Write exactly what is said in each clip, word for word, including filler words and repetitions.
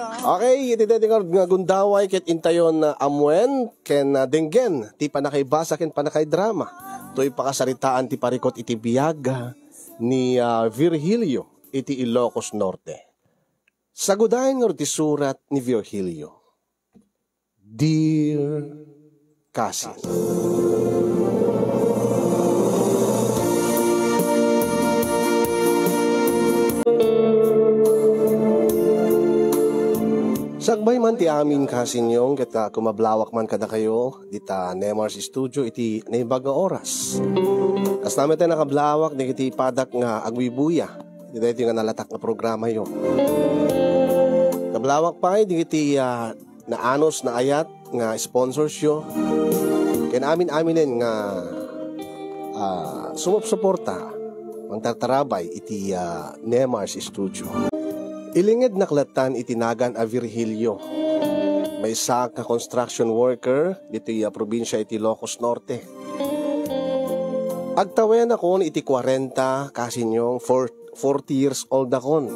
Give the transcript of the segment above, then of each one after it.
Okay, iti daytoy nga gundaway ket intayon, ah, ammuen ken, ah, denggen ti pannakaibasa ken pannakaidrama. Toy pakasaritaan ti parikut iti biag, ah, ni, ah, Virgilio iti Ilocos Norte. Sagudayen ngarud ti surat ni Virgilio. Dear Cousin. Sakbay man ti amin, kasinyo, ket, ah, kumablawak man kadakayo dita Nemar's Studio iti naimbag nga oras. Kasta met ti nakablawak dagiti padak nga agbubuya iti daytoy nga nalatak nga programayo. Kablawak pay dagiti, ah, naanus, naayat nga sponsorsyo, ken amin-aminen nga, ah, sumupsuporta, mangtartarabay iti, ah, Nemar's Studio. Ilingednak lattan iti nagan a Virgilio. Maysaak nga construction worker ditoy, ah, probinsia iti Ilocos Norte. Agtawenakon iti kuarenta, kasinyo, for-, forty years old akon.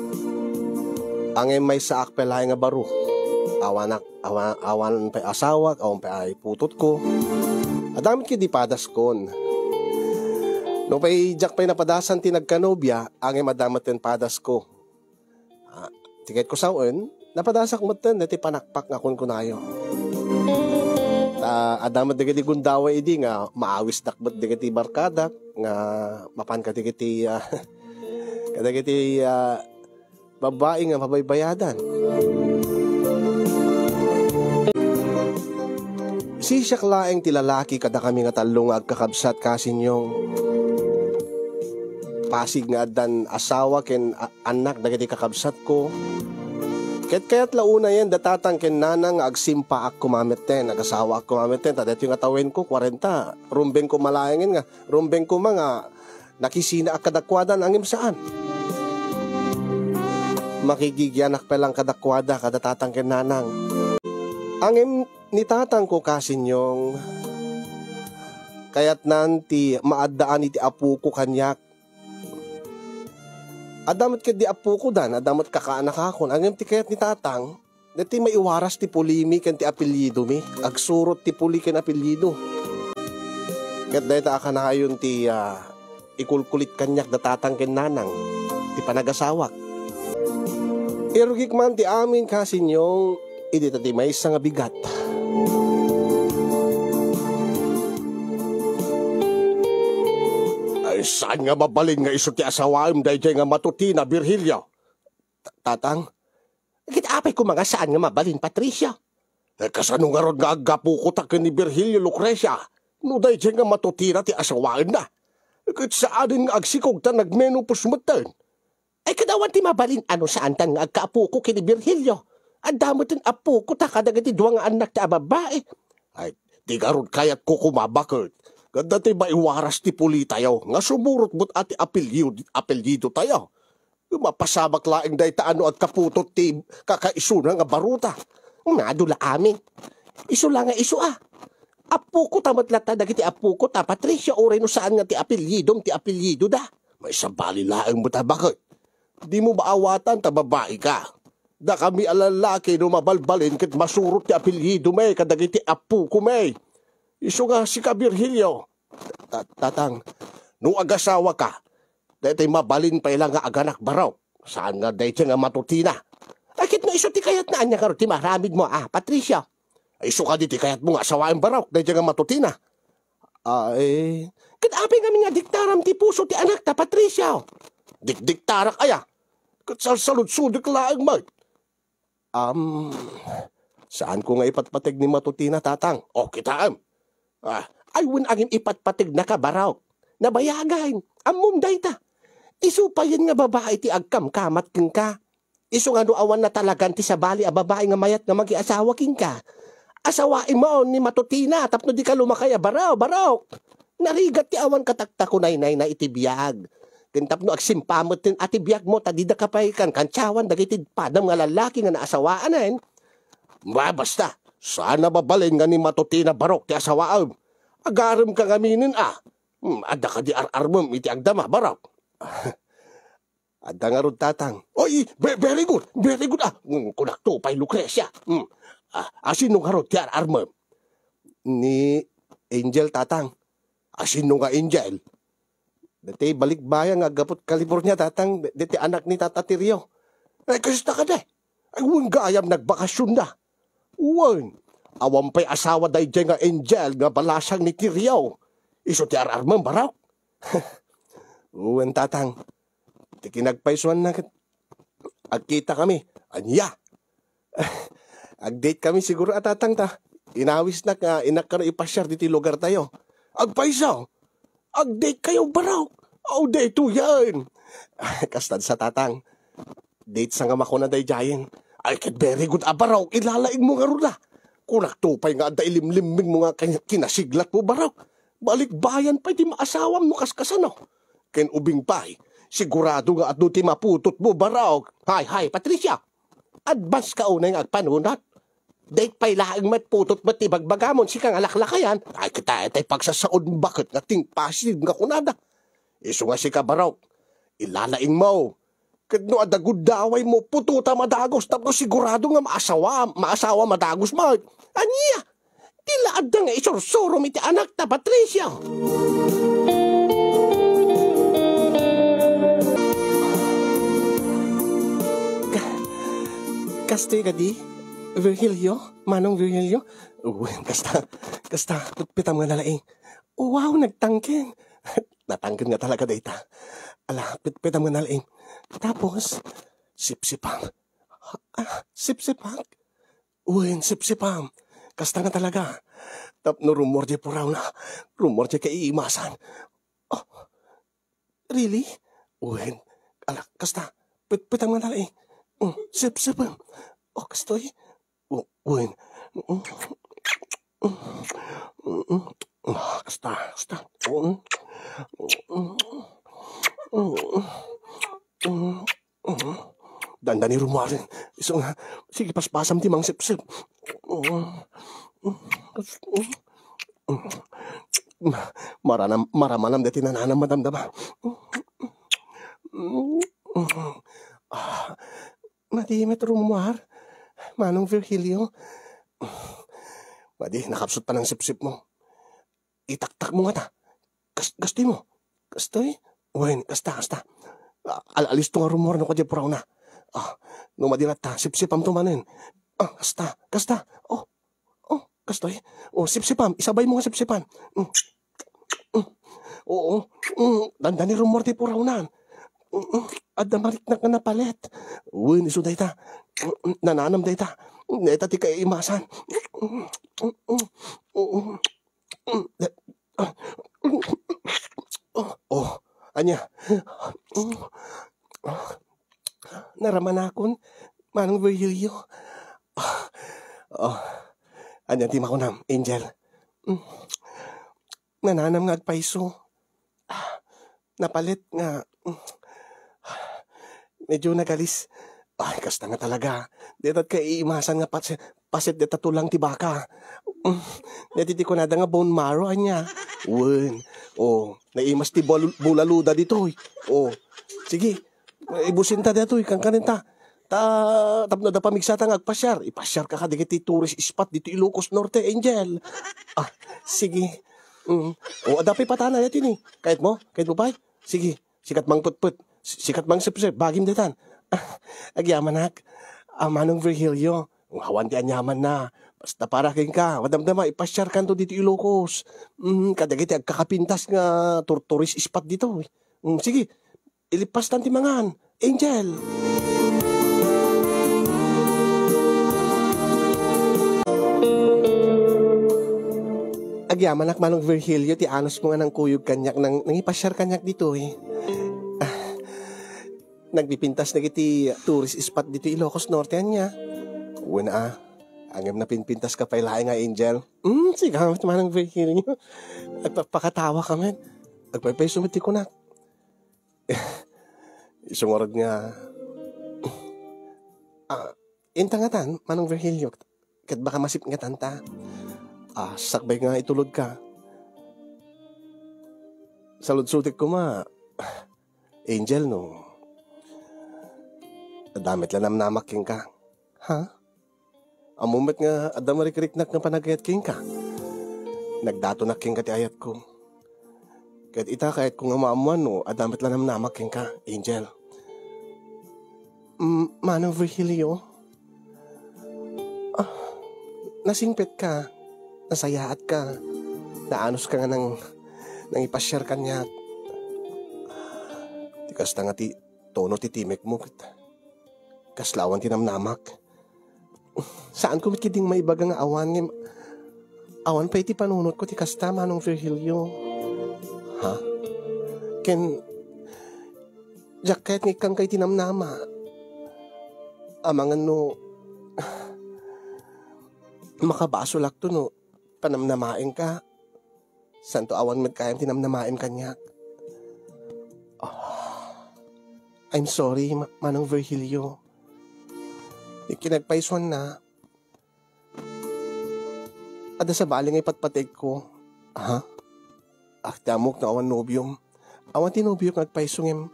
Ngem maysaak pay laeng nga baro. Awanak, awa-, awan pay asawak, awan pay putotko. Adda met ketdi padaskon. No pay diak pay napadasan ti nagkanobia, ngem adda met ken padasko. Ah, ti kayatko sawen, napadasak metten daytoy panakpak nga kunkunayo. Ta adda met dagiti gundaway idi nga maawisdak met dagiti barkadak nga mapan kadagiti, ah, kadagiti, ah, babbai nga mabaybayadan. Sisiak laeng ti lalaki kadakami nga tallo nga agkakabsat, kasinyong. Pasig nga addan asawa ken a-, annak dagiti kakabsatko. Ket kayat la unayen da tatang ken nanang nga agsimpaak koma metten, agasawaak koma metten, ta daytoy nga tawenko, kuarenta, rumbeng koma laengen nga, rumbeng koma nga nakisinaak kadakuada, ngem saan. Makigigianak pay lang kadakuada, kada tatang ken nanang. Ngem ni tatangko, kasinyong, kayatnan ti maaddaan iti apoko kaniak. Adda met ketdi apoko dan, adda met kakaanakakon, ngem ti kayat ni tatang, daytoy maiwaras ti pulimi ken ti apelyidomi, agsurot ti puli ken apelyido. Ket dayta a kanayon ti, ah, ikulkulit kaniak da tatang ken nanang ti panagasawak. Irugik man ti amin, kasinyong, idi ta ti maysa nga bigat. Ay, saan nga mabalin nga isu ti asawaem daydiay nga matutina, Virgilio? Ta-, tatang, ket apay koma nga saan nga mabalin, Patricio? Eh, kasano ngarud nga aggapuko ta ken ni Virgilio, Lucrecia, no daydiay nga matutina ti asawaenna? Ket saanen nga agsikog ta nagmenopause metten. Ay, ket awan ti mabalin a no saantan nga agkaapoko ken ni Virgilio. Adda metten apoko ta kadagiti dua nga annakta a babbai. Ay, di ngarud kayatko koma, baket? Adda ti maiwaras ti pulitayo nga sumurot met a ti apelyido, apelyidotayo. Mapasamak laeng dayta a no agkaputot ti kakaisuna nga barota. Adu la amin. Isu la nga isu a. Apoko ta met latta dagiti apoko ta, Patricia, uray no saan nga ti apelyidom ti apelyidoda. Maisabali laeng met a, baket? Dimo maawatan ta babai ka. Dakami a lallaki no mabalbalin ket masurot ti apelyidomi kadagiti appokomi. Isu nga sika, Virgilio. Ta-, tatang, no agasawaka, daytoy mabalin pay la nga aganak, barok. Saan nga daytoy nga matutina? Ay, ket no isu ti kayatna, ania ngarud ti maaramidmo a, Patricio? Ay, isu kadi ti kayatmo nga asawaem, barok, daytoy nga matutina? Ay, ket apay ngamin nga diktaram ti puso ti anakta, Patricio? Dikdiktarak aya? Ket salsaludsodek laeng met. Am, saanko nga ipatpateg ni matutina, tatang. O, kitaem. Ah, ay, wen, agin ipatpategnaka, barok. Nabayagen. Ammom dayta. Isu payen nga babai ti agkamkamat kenka. Isu nga no awan natalagan ti sabali a babai nga mayat nga magiasawa kenka, asawaem ni matutina tapno dika lumakay a baraw, barok. Narigat ti awan kataktakunaynayna iti biag. Ken tapno agsimpa metten a ti biagmo ta didaka pay kankantsawan dagiti padam nga lallaki nga naasawaanen. Ba, basta, saan a mabalin nga ni matutina, barok, ti asawaem. Agaremka ngaminen a. Hmm, adda kadi ar-armem iti agdama, barok? Adda ngarud, Tatang. Oy, ve-, very good, very good. Ah, mm, kunakto pay, Lucrecia. Mm. Ah, asino ngarud ti ar-armem? Ni Angel, Tatang. Asino nga Angel? Dati balikbayan nga aggapu't California, Tatang. Dati anak ni Tata Tirio. Ay, kasta ka de. Ay, wen gayam nagbakasyon da. Wen, awan pay asawa daydiay nga Angel nga balasang ni Tirio. Isu ti ar-armem, Barok? Wen, Tatang. Ti kinagpaysuanna ket agkita kami. Ania? Ag-date kami siguro a, Tatang, ta inawisnak nga innak kano ipasiar ditoy lugartayo. Agpayso? Ag-date kayo, Barok? Aw, daytoyen. Kastan sa, Tatang. Date sa nga makuna daydiayen. Ay, ket very good a, Barok, ilalaing mo ngarud a. Kunakto pay nga adda ilimlimming mo nga kin-, kinasiglat mo, Barok. Balikbayan pay ti maasawam no kaskasano. Ken ubing pay, sigurado nga adu ti maputot mo, Barok. Hay, hay, Patricia! Advance ka unay nga agpanunot. Dayta pay laeng met putot met ti ibagbagamon, sika nga laklakayan. Ay, kita, tay pagsasaod baket nga tingpasid nga kunada. Isu nga sika, Barok, ilalaing mo. Ket no adda guddaway mo, pututa madagus tapno sigurado nga maasawa, maasawa madagus met. Ania? Ti la adda nga isursurom iti anakta, Patricia. Ka-, kastoy kadi, Virgilio? Manong Virgilio? Uy, kasta, kasta, pitpitam nga nalaing. Wow, nagtangken. Natangken nga talaga dayta. Ala, pitpitam nga nalaing. Tapos, sipsipam. Ah, sipsipak? Wen, sipsipam. Kasta nga talaga. Tapno rummuar diay purawna, rummuar diay kaiimasan. Oh, really? Wen, ala, kasta. Pitpitam nga nalaing. Mm, sipsipam. Oh, kastoy. Oh, wen. Mm, mm, mm, mm. Ah, kasta, kasta. Mm, mm, mm, mm. Mm. Dandani rummuar. Isu nga, sige, paspasam ti mangsipsip. Maranam-, maramanam daytoy nananam, madamdama. Ah, madi met rummuar, Manong Virgilio. Madi, nakapsut pay nangsipsipmo. Itaktakmo ngata. Kas-, kastoymo. Kastoy? Wen, kasta, kasta. Ah, al-, alisto nga rummuar no kadi purawna. Ah, no madi latta, sipsipamto manen. Ah, kasta, kasta. Oh, oh, kastoy. Oh, sipsipam, isabaymo nga sipsipan. Mm. Mm. Oo. Mm. Dandani rummuar ti purawnan. Mm, mm. Adda mariknak nga napalit. Wen, isu dayta. Mm, mm. Nananam dayta. Mm, dayta ti kaimasan. Mm, mm. Oo. Oh, oh, ania? Naramanakon, Manong Virgilio. Oh, ania ti makunam, Angel? Nananam nga agpayso. Napalit nga, mm, medyo nagalis. Ay, kasta nga talaga. Dayta ti kaiimasan nga pas-, paset dayta tulang ti baka. Mm, dayta ti kunada nga bone marrow, ania? Wen. Oh, naimas ti bul-, bulaluda ditoy. Oh, sige. Ibusinta daytoy, kankanenta. Ta, tapno adda pamigsata nga agpasiar, ipasiarka kadagiti tourist spot ditoy Ilocos Norte, Angel. Ah, sige. Mm. O, adda pay patana, yati ni. Kayatmo? Kayatmo pay? Sige. Sika ti mangpetpet. Si-, sika ti mangsipsip. Bagim daytan. Ah, agyamanak. Ah, Manong Virgilio. Awan ti aniamanna. Basta para kenka. Madamdama, ipasiarkanto ditoy Ilocos. Mm, kadagiti agkakapintas nga tur-, tourist spot ditoy. Mm, sige. Ilipastan ti mangan. Angel! Agyamanak, Manong Virgilio, ti anusmo nga nangkuyog kaniak, nang-, nangipasiar kaniak ditoy. Ah, nagpipintas dagiti tourist spot ditoy Ilocos Norte, ania? Wen a, ngem napinpintaska pay laeng nga, Angel. Hmm, sige, Manong Virgilio. Agpakpakatawa ka met. Agpaypayso met ti kunak. Isu ngarud nga, ah, inta ngatan, Manong Virgilio, ket baka masip ngatan ta, ah, sakbay nga itulodka. Saludsotek koma, Angel, no Adda met la namnamak kenka. Ha? Ammom met nga adda marikriknak nga panagayat kenka. Nagdatonak kenka ti ayatko. Ket ita, kayatko nga maammoan no adda met la namnamak kenka, Angel. Mm, Manong Virgilio? Ah, nasingpetka, nasayaatka, naanuska nga nang-, nangipasiar kaniak. Ti kasta nga ti tono ti timekmo, ket kasla awan ti namnamak. Saanko met ketdin maibaga nga awan ngem awan pay ti panunotko ti kasta, Manong Virgilio. Ha? Ken, diak kayat nga ikkanka iti namnama. Amangan no makabasolakto no panamnamaenka. Santo awan met gayam ti namnamaem kaniak. Ah, I'm sorry, Ma-, Manong Virgilio. Ti kinagpaysuanna, adda sabali nga ipatpategko. Ha? Ak ti ammok no awan nobiom. Awan ti nobiok nga agpayso ngem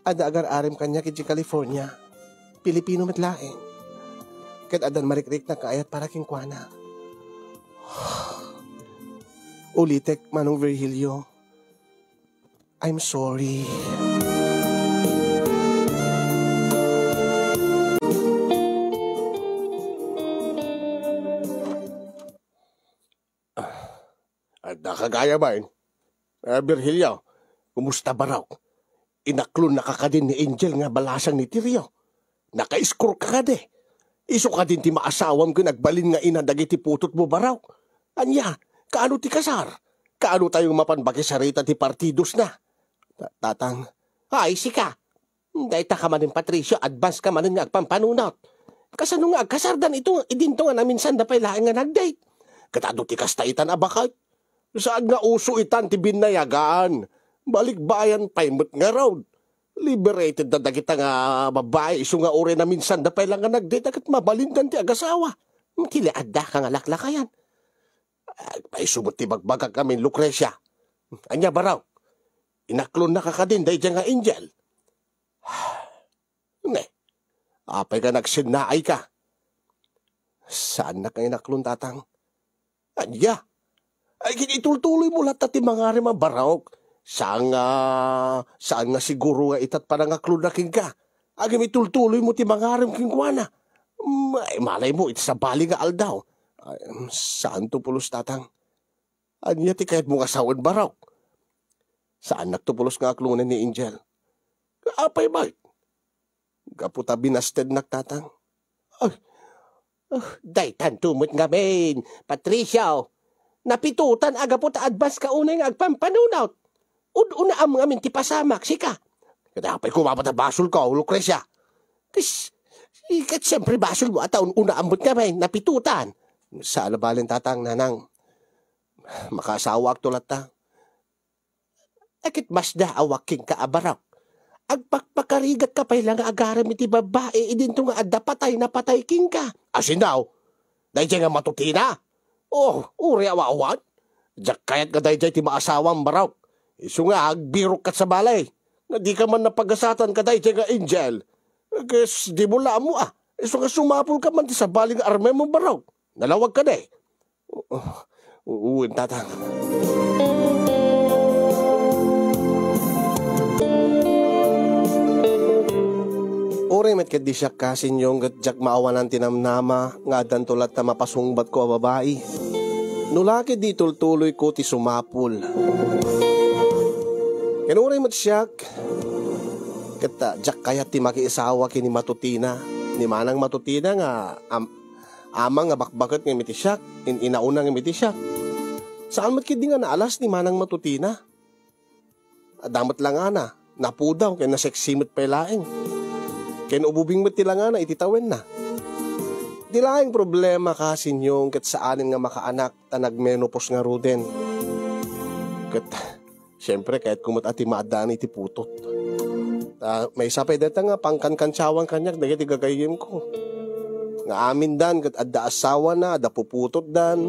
adda agar-arem kaniak idiay California. Pilipino met laeng. Ket addan marikriknak nga ayat para kenkuana. Ulitek, Manong Virgilio, I'm sorry. Adda ka gayam, eh, Virgilio, kumusta, Barok? Inaklonnaka kadin ni Angel nga balasang ni Tirio? Nakaiskurka kadi? Isu kadin ti maasawam ken agbalin nga ina dagiti putotmo, Barok? Ania, kaano ti kasar? Kaano tayo mapan makisarita ti partidosna? Ta-, Tatang, ay, sika, dayta ka manen, Patricio, advance ka manen nga agpampanunot. Kasano nga agkasardan ito, idinto nga naminsanda pay laeng nga nag-date? Ket adu ti kasta itan a baket? Saan nga uso itan ti binnayagan. Balikbayan pay met ngarud. Liberated da dagita nga babai isu nga uray naminsanda pay la nga nag-date ket mabalindan ti agasawa. Ti la adda ka nga laklakayan. Agpayso met ti bagbagak amin, Lucrecia. Ania, Barok? Inaklonnaka kadin daydiay nga Angel? Ne, apay nga nagsennaayka? Saannak nga inaklon, Tatang. Ania? Ay, ket itultuloymo latta ti mangarem a, Barok. Saan nga, saan nga siguro nga ita ti panangaklonna kenka. Ngem itultuloymo ti mangarem kenkuana. May, malaymo, iti sabali nga aldaw. Ay, saanto pulos, Tatang. Ania ti kayatmo nga sawen, Barok? Saannak to pulos nga aklonen ni Angel. Apay met? Gapu ta binastednak, Tatang. Ay, ah, daytanto met ngamin, Patricio. Napitotan a gapu ta advance ka unay nga agpampanunot. Un-unaam ngamin ti pasamak, sika. Ket apay koma met a basolko, Lucrecia? Kas, ket siempre basolmo a ta un-unaam met ngamin, napitotan. Saan a bale, Tatang, Nanang. Makaasawaakto latta. Ket masdaawak kenka a, Barok. Agpakpakarigatka pay la nga agarem iti babbai idinto nga adda patay napatay kenka. Asin daw? Daydiay nga matutina? Oh, uray awa-awan. Diak kayat nga daydiay ti maasawam, Barok. Isu nga agbirok ket sabali nga dika man napagasatan kadaydiay nga Angel. Ket dimo la ammo a. Isu nga sumapulka man ti sabali nga armemo, Barok. Nalawag kadi? Oo, wen, Tatang. Uray met ketdi siak, Kasinyong, ket diak maawanan ti namnama nga addanto latta mapasungbatko a babai. No la ketdi itultuloyko ti sumapul. Ken uray met siak, ket, ah, diak kayat ti makiasawa ken ni Matutina, ni Manang Matutina nga am-, Ama nga bakbaket ngem iti siak, in-inauna ngem iti siak. Saan met ketdi nga naalas ni Manang Matutina. Adda met langana, napudaw ken naseksi met pay laeng. Ken ububing met ti langana iti tawenna. Ti laeng problema, Kasinyong, ket saanen nga makaanak ta nagmenopause ngaruden. Ket Siempre, kayatko met a ti maaddaan iti putot. Ta, maysa pay dayta nga pangkankansiawan kaniak dagiti gagayyemko. Nga amindan ket adda asawana, adda puputotdan.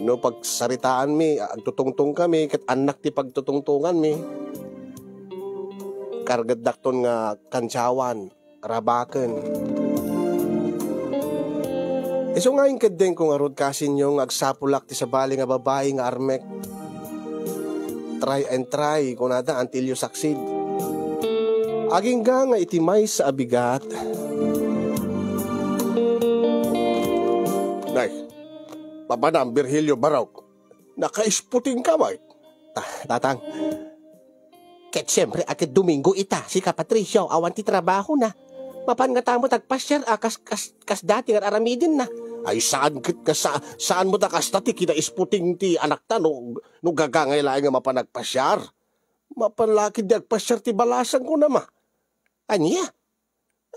No pagsaritaanmi, agtutungtongkami, ket annak ti pagtutungtonganmi. kargatdakton nga kantiawan, rabaken. Isu nga inkeddengko ngarud, kasinyo, nga agsapulak ti sabali nga babai nga armek. Try and try, kunada, until you succeed. Agingga nga iti maysa a bigat. Nay, papanam, Virgilio, barok. Nakaisputing ka, bay. Ta-, tatang. Ket siempre, a ket Domingo ita, sika Patricio, awan ti trabahona. Mapan nga ta met agpasiar a kas, kas, kas dati nga ar-aramidenna. Ay, saan ket kas-, sa-, saan met a kasta ti kinaisputing ti anakta no, no gagangay laeng nga mapan agpasiar? Mapan la ket di agpasiar ti balasang, kunam a. Ania?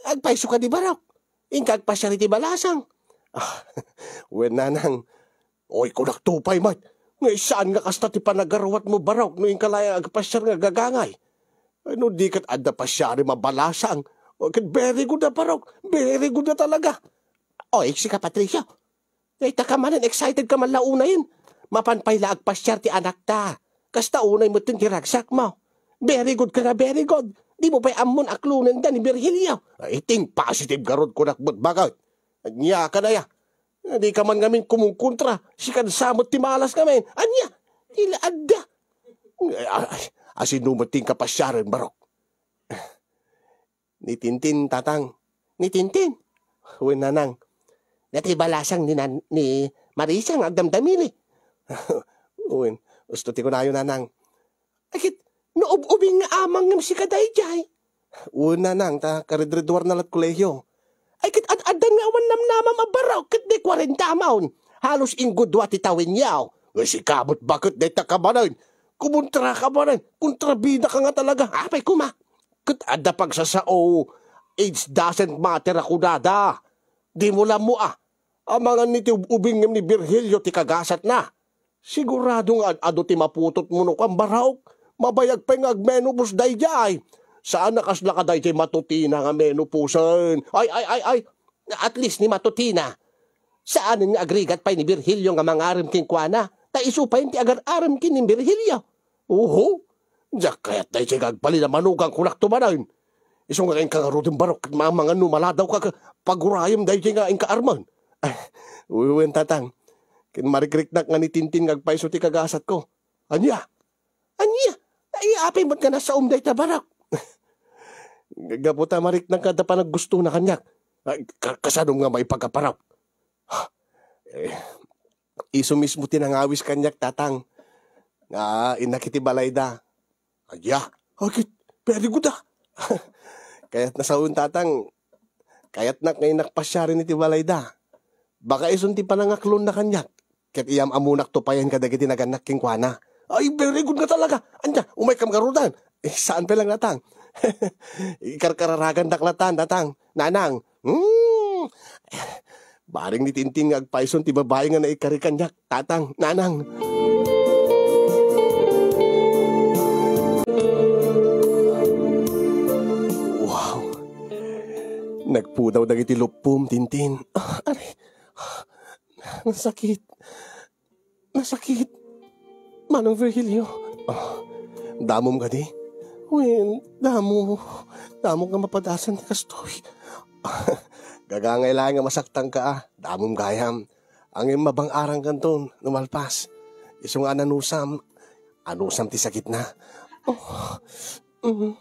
Agpayso kadi, barok? Inka agpasiar iti balasang? Ah, wen, nanang. Oy, kunakto pay met, nga saan nga kasta ti panagaruatmo, barok, no inka laeng agpasiar nga gagangay. Ay, no di ket adda pasiarem a balasang, o ket very good a, barok. Very good a talaga. Oy, sika, Patricio. Dayta ka manen, excited ka man la unayen. Mapan pay la agpasiar ti anakta. Kasta unay metten ti ragsakmo. Very good ka nga very good. Dimo pay ammon a klonenda ni Virgilio. Ay, think positive garud, kunak met, baket. Ania ka daya? Di ka man ngamin kumungkontra. Sikan sa met ti malas ngamin. Ania? Ti la adda. Ay, ay, ay, asino met ti inka pasiaren, barok? Ni Tintin, tatang. Ni Tintin? Wen, nanang. Dayta balasang ni nan-, ni Marisa nga agdamdamili. Wen, usto ti kunayo, nanang. Ay ket, no ub-ubing nga amang ngem sika daydiay? Wen, nanang, ta karidriduarna lat kolehio. Ay ket, ad-addan nga awan namnamam a barok ket di kuarenta maon. Halos inggudua ti tawenyo. Nga sika met, baket, dayta ka manen. Kumontra ka manen. Kontrabida ka nga talaga. Apay koma. Ket adda pagsasao, age doesn't matter a kunada. Dimo la ammo a, amangan ni ti ub-ubing ngem ni Virgilio ti kagasatna. Sigurado nga ad-adu ti maputotmo no kuan, barok. Mabayag pay nga agmenopause daydiay. Saan a kasla kadaydiay matutina nga menopausen. Ay, ay, ay, ay. At least ni matutina. Saanen nga agrigat pay ni Virgilio nga mangarem kenkuana. Ta isu pay ti agar-arem ken ni Virgilio. Oho, diak kayat daydiay nga agbalin a manugang, kunak to manen. Isu nga inka ngaruden, barok, ket maamangan no maladaw ka, ka pagurayem daydiay nga inka armen. Ay, wen, tatang. Ket marikriknak nga ni Tintin nga agpayso ti kagasatko. Ania? Ania? Ay, apay met nga nasaom dayta, barok? Gapu ta mariknak nga adda panaggustona kaniak. Ay, ka-, kasanom nga maipagaparok? Eh, isu mismo ti nangawis kaniak, tatang, nga innak iti balayda. Aya, agit, very good, ah. Kayat na saon, tatang, kayatnak nga innak pasiaren iti balayda. Baka isun ti panangaklonna kaniak. Ket iyam-amonak to payen kadagiti nagannak kenkuana. Ay, very good nga talaga. Anya, umaykam garuden. Eh, saan pay lang, tatang? Ikarkararagandak latan, tatang. Nanang. Hmm. Bareng ni Tintin nga agpayson ti babai nga naikari kaniak, tatang, nanang. Wow. Nagpudaw dagiti luppom, Tintin. Ah, aray. Nasakit. Nasakit. Manong Virgilio. Ah, damom kadi? Wen, damo. Damo nga mapadasan ti kastoy. Gagangay laeng nga masaktanka, ah. Damom gayam. Ngem mabang-arangkanton no malpas. Isu nga ananusam. Anusam ti sakitna. Oh. Mm.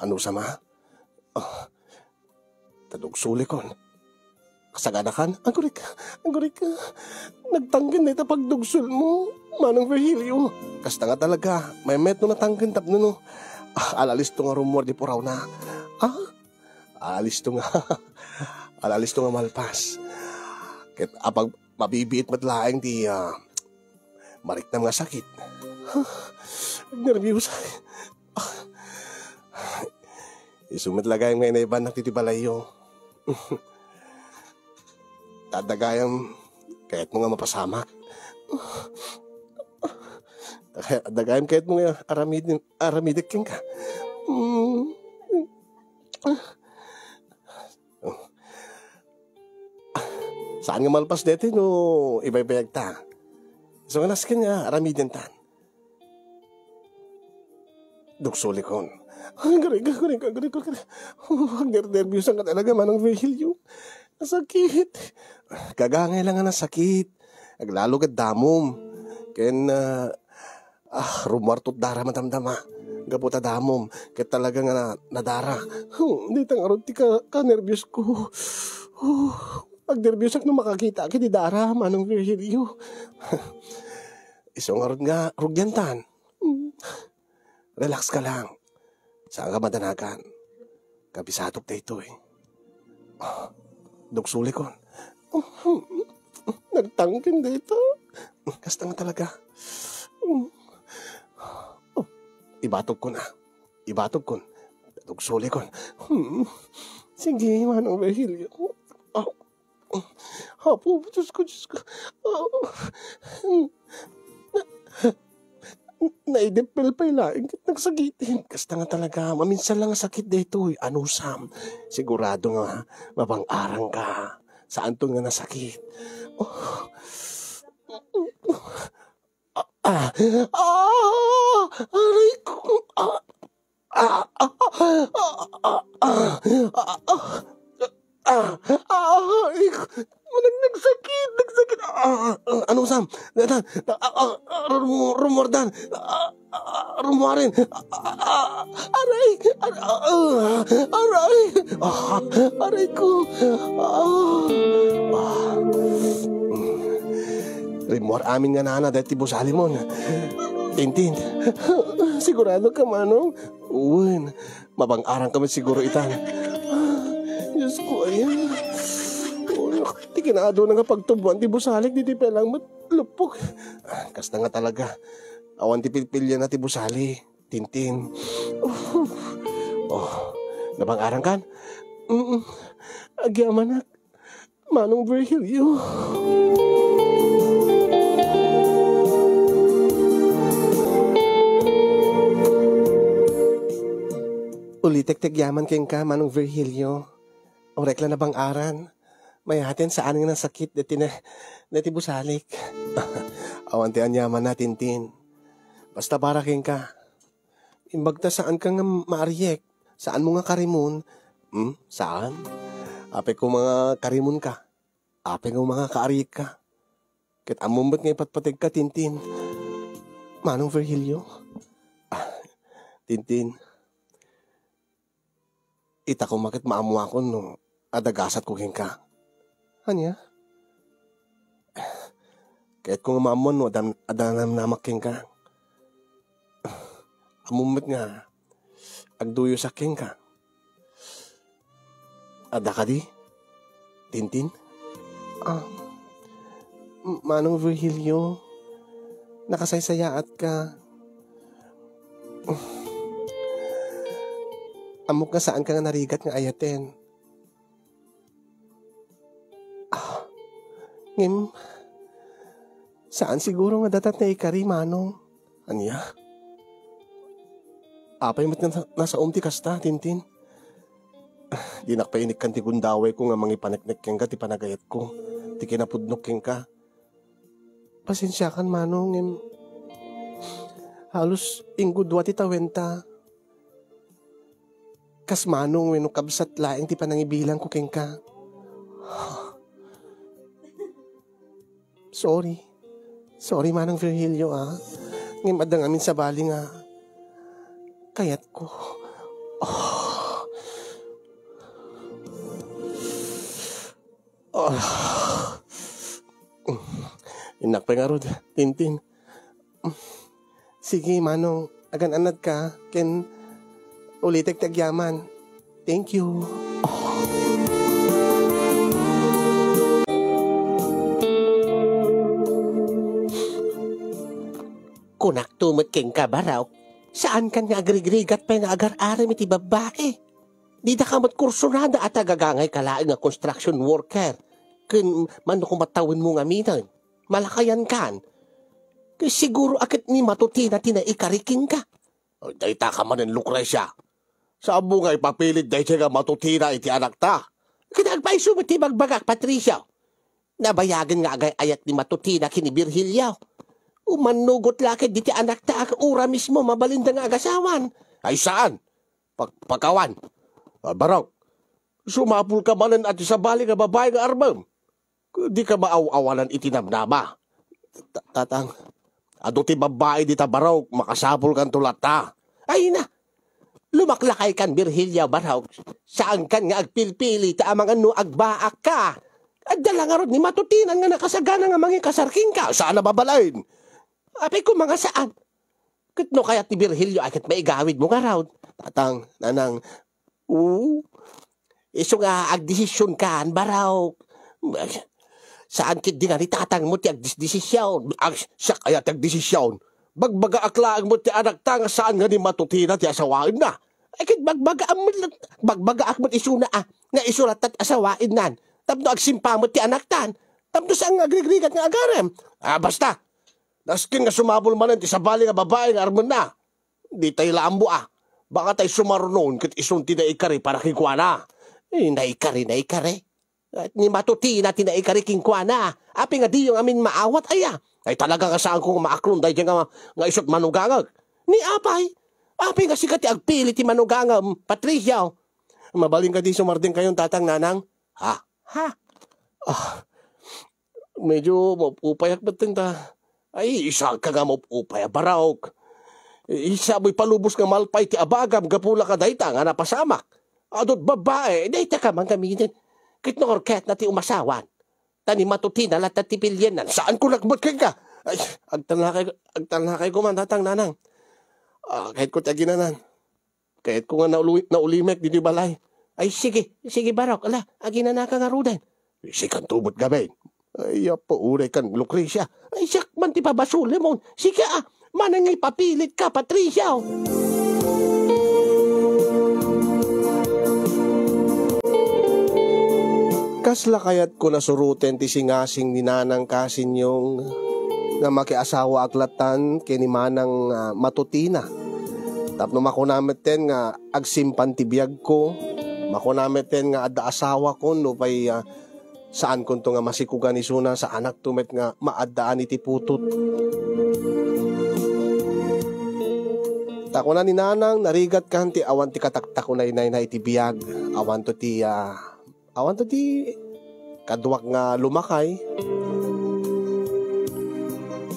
Anusam, ah? Oh. Ta dugsulikon. Kasaganakan? Agurik, agurik. Nagtangken dayta pagdugsulmo, Manong Virgilio. Kasta nga talaga, maymayat no natangken tapno no, ah, alalisto nga rummuar di purawna. Ah? Alalisto nga, alalisto nga malpas. Ket apag mabibiit met laeng ti, ah, mariknam nga sakit. Nerbios. Isu met la gayam nga inaybannak iti balayyo. Adda gayam, kayatmo nga mapasamak. Adda gayam kayatmo nga aramiden, aramidek kenka. Mm. Saan nga malpas daytoy no ibaybayag ta? Isu nga nasken nga aramiden tan. Dugsulikon. Agriga, agriga, agriga, agriga. Oh, agnernerbios ka talaga, Manong Virgilio. Nasakit. Gagangay lang nga nasakit. Aglalo ket damom. Ken, ah, ah, rummuar ti dara madamdama. Gapu ta damom. Ket talaga nga na-, nadara. Hmm, dita ngarud ti ka-, kanerbios ko. Oh, agnerbios ak no makakita ket ti dara, Manong Virgilio. Isu ngarud nga rugiantan. Hmm. Relax ka lang. Saan ka madanagan. Kabisadok daytoy. Ah, dugsulikon. Nagtangken dayta. Kasta nga talaga. Oh, ibatogkon a. Ibatogkon. Dugsulikon. Hmm. Sige, Manong Virgilio. Ah, Apo, Diyos ko, Diyos ko. Ah, na, naidipil pay laeng ket nagsakit. Kasta nga talaga, maminsan lang nga sakit daytoy. Anusam, sigurado nga mabang-arang ka. Saanton nga nasakit. Oh. Ah, ah, aray ko. Ah, ah, ah, ah, ah, ah, ah, ah, ah, aray ko. Nag-, nagsakit, nagsakit. Ah, ah, ah, ano, Sam? Datan, ah, ah, ah, rumu-, rumordan. Ah, ah, rumuarin. Ah, ah, ah, aray, ar-, ah, ah, aray. Ah, aray ko. Ah, ah. Rimmuar amin nga nana daytoy busalimon. Tintin, sigurado ka, Manong? Wen, mabang-arang ka met siguro itan. Diyos ko, ayan. Oh, ti kinaaduna nga pagtuboan ti busalik, ditoy pay lang met luppok. Ah, kasta nga talaga. Awan ti pilpilianna ti busali, Tintin. Oh, nabang-arang kan? Mm, agyamanak. Manong Virgilio. Ulitek ti agyaman kenka, Manong Virgilio. Uray la nabang-aran. Mayaten saan nga nasakit deti na, deti busalik. Awan ti aniamanna, Tintin. Basta para kenka. Imbag ta saan ka nga maariek, saan mo nga karimon. Hmm? Saan? Apay ko nga karimon ka. Apay nga nga kaariek ka. Ket ammom met nga ipatpateg ka, Tintin. Manong Virgilio? Ah, Tintin, ita koma ket maammoakon no adda gasatko kenka. Ania? Kayatko nga maammoan no adda, adda namnamak kenka. Ammom met nga agduyosak kenka. Adda kadi, Tintin? Ah, M-, Manong Virgilio, nakasaysayaat ka. Ammok nga saan ka nga narigat nga ayaten. Ah, ngem, saan siguro nga datat nga ikari, Manong. Ania? Apay met nga nasa-, nasaom ti kasta, Tintin? Ah, dinak pay inikkan ti gundawayko nga mangipaneknek kenka ti panagayatko, ti kinapudnok kenka. Pasensiakan, Manong, ngem halos inggudua ti tawenta. Kas Manong wenno kabsat laeng ti panangibilangko kenka. Sorry. Sorry, Manong Virgilio, ah. Ngem adda ngamin sabali nga kayatko. Ah. Ah. Innak pay ngarud, Tintin. Sige, Manong, agan-anad ka, ken ulitek ti agyaman. Thank you. Kunakto met kenka, Barok, saan kan nga agrigrigat pay nga agar-arem iti babbai. Dida ka met kursunada a tagagangay ka laeng nga construction worker, ken mano koma tawenmo ngaminen. Malakayan kan. Ket siguro a ket ni Matutina ti naikari kenka. Dayta ka manen, Lucrecia. Saan mo nga ipapilit daytoy nga Matutina iti anakta? Ket agpayso met ti ibagbagak, Patricio. Nabayagen nga agay-ayat ni Matutina ken ni Virgilio. Umannugot la ket diti anakta a ura mismo mabalinda nga agasawan. Ay saan? Pak-, pakawan. Ah, Barok, sumapulka manen a ti sabali nga babai nga armem. Dika maaw-awanan iti namnama. Ta-, tatang, adu ti babbai dita, Barok, makasapulkanto latta. Ay na, lumaklakaykan, Virgilio, Barok. Saankan nga agpilpili ta amangan no agbaakka. Adda la ngarud ni Matutinan nga nakasagana nga mangikasar kenka. Saan a babain? Apay koma nga saan. Ket no kayat ni Virgilio ay ket maigawidmo ngarud. Tatang, nanang, oo. Isu nga agdesisionkan, Barok. Saan ketdi nga ni tatangmo ti agdesdesision? Ag-, siak aya ti agdesision. Bagbagaak laeng met ti anakta nga saan nga ni Matutina ti asawaenna. Ay ket bagbagaam met lat-, bagbagaak met isuna a, nga isu latta ti asawaennan. Tapno agsimpa met ti anaktan. Tapno saan nga agrigrigat nga agarem. Ah, basta. Nasken nga sumapul manen ti sabali nga babai nga armenna. Ditay la ammo a. Baka tay sumarnon ket isun ti naikari para kenkuana. Eh, naikari, naikari. Ni Matutina ti naikari kenkuana. Apay nga diyo ngamin maawat aya? Ay talaga nga saanko nga maaklon daydiay nga, nga isut manugangek. Ni apay? Apay nga sika ti agpili ti manugangem, Patricio? Mabalin kadi sumardengkayon, tatang, nanang? Ha? Ha? Ah, medyo maup-upayak metten ta. Ay, isaka nga maup-upay a Barok. Isamoy palubos nga malpay ti abagam gapu la kadayta nga napasamak. Adut babbai, dayta ka man gamitin. Ket no, ket na ti umasawan. Ta ni Matutina latta ti pilienna. Saanko lakbet kenka? Ay, agtalnakay, agtalnakay ko man, tatang, nanang. Ah, kayatko ti aginanan. Kayatko nga naulu-, naulimek ditoy balay. Ay, sige, sige, Barok. Ala, aginanaka ngaruden. Sikanto met gamin. Ay, apo, uray kan Lucrecia. Ay, siak man ti pabasolem. Sige, ah, manangipapilitka, Patricio. Kasla kayatko nasuroten ti singasing ni Nanang Kasinyong nga makiasawaak lattan ken ni Manang, ah, Matutina. Tapno makuna metten nga agsimpan ti biagko, makuna metten nga adda asawakon, nupay, ah, saankonto nga masikugan isuna, saanakto met nga maaddaan iti putot. Ta kuna ni Nanang, narigatkan ti awan ti kataktakunaynayna iti biag, awanto ti, ah, awanto ti kaduak nga lumakay.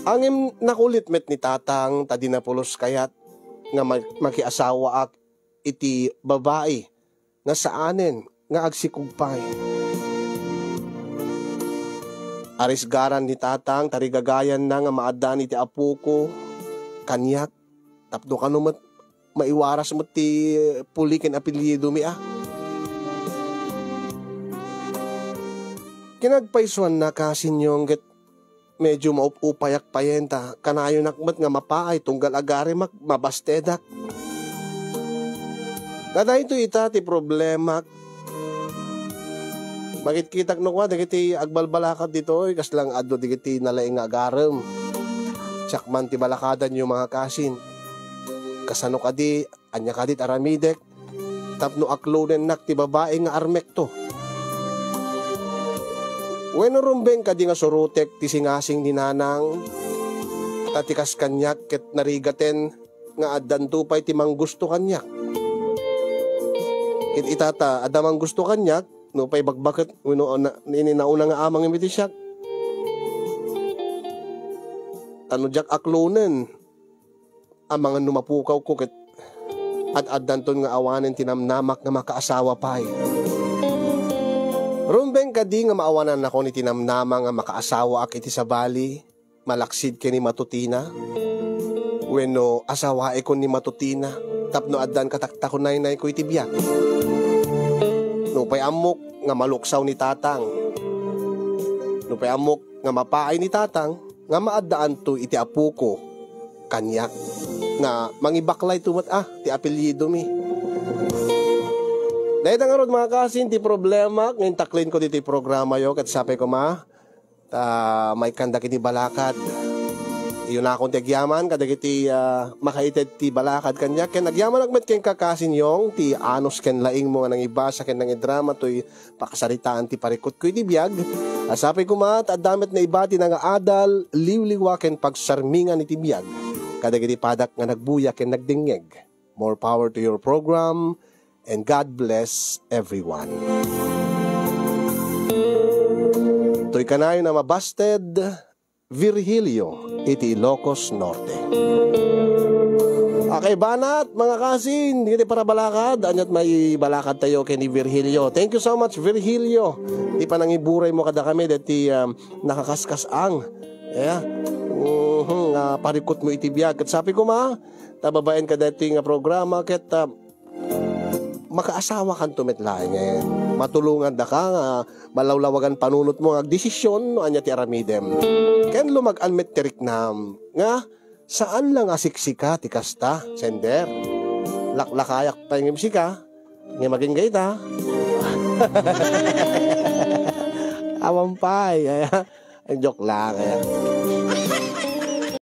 Ngem nakulit met ni Tatang ta di na pulos kayat nga mag-, makiasawaak iti babai nga saanen nga agsikog pay. Arisgaran ni Tatang ta rigagayanna nga maaddaan iti apoko kaniak tapno kano met maiwaras met ti puli ken apelyidomi a. Kinagpaysuanna, Kasinyong, ket medyo maup-upayak payen ta kanayonak met nga mapaay tunggal agaremak, mabastedak. Kadaytoy ita ti problemak. Makitkitak no kua dagiti agbalbalakat ditoy, kasla adu dagiti nalaing nga agarem. Siak man ti balakadanyo, mga kasin. Kasano kadi, ania kadi ti aramidek tapno aklonennak ti babai nga armekto? Wenno rumbeng kadi nga surotek ti singasing ni Nanang, ta ti kas kaniak ket narigaten nga addanto pay ti manggusto kaniak? Ket ita ta adda manggusto kaniak, nupay bakbaket wenno na, nini nauna nga amangem iti siak. Ta no diak aklonen, amangan no mapukawko ket ad-addanton nga awanen ti namnamak nga makaasawa pay. Rumbeng kadi nga maawanannakon iti namnama nga makaasawaak iti sabali, malaksid ken ni Matutina? Wenno asawaikon ni Matutina tapno addan kataktakunaynayko iti biag? Nupay ammok nga maluksaw ni Tatang, nupay ammok nga mapaay ni Tatang, nga maaddaanto iti apoko kaniak nga mangibaklayto met a ti apelyidomi. Dayta ngarud, mga kasin, ti problema nga intaklinko ditoy programayo ket sapay koma ta maikkan dagiti balakad. Iyunakon ti agyaman kadagiti, ah, makaited ti balakad kaniak ken agyamanak met kenka, Kasin Yong, ti anus ken laingmo nga nangibasa ken nangidrama toy pakasaritaan ti parikutko iti biag. A sapay koma ta adda met naibatina nga adal, liwliwa ken pagsarmingan iti biag kadagiti padak nga nagbuya ken nagdengngeg. More power to your program, and God bless everyone. Toy kanayon a mabasted, Virgilio iti Ilocos Norte. Akay banat, mga kasin, iti parabalakad, anyat may balakad tayo kay ni Virgilio. Thank you so much, Virgilio. Ti panangiburay mo kada kami, dati, um, nakakaskas ang. Yeah. Mhm, nga parikot mo iti biag. Ket sabi ko ma, tababaen ka dati nga programa, ket, ah, makaasawa kanto met laeng, eh. Matulongan da ka nga malawlawagan panunot mo nga agdesisyon no anya ti aramidem. Ken lumag-an met ti riknam nga saan la nga siksika ti kasta, sender. Laklakayak pay ngem sika, ngem agingga ita. Awan pay, aya. Joke lang, aya.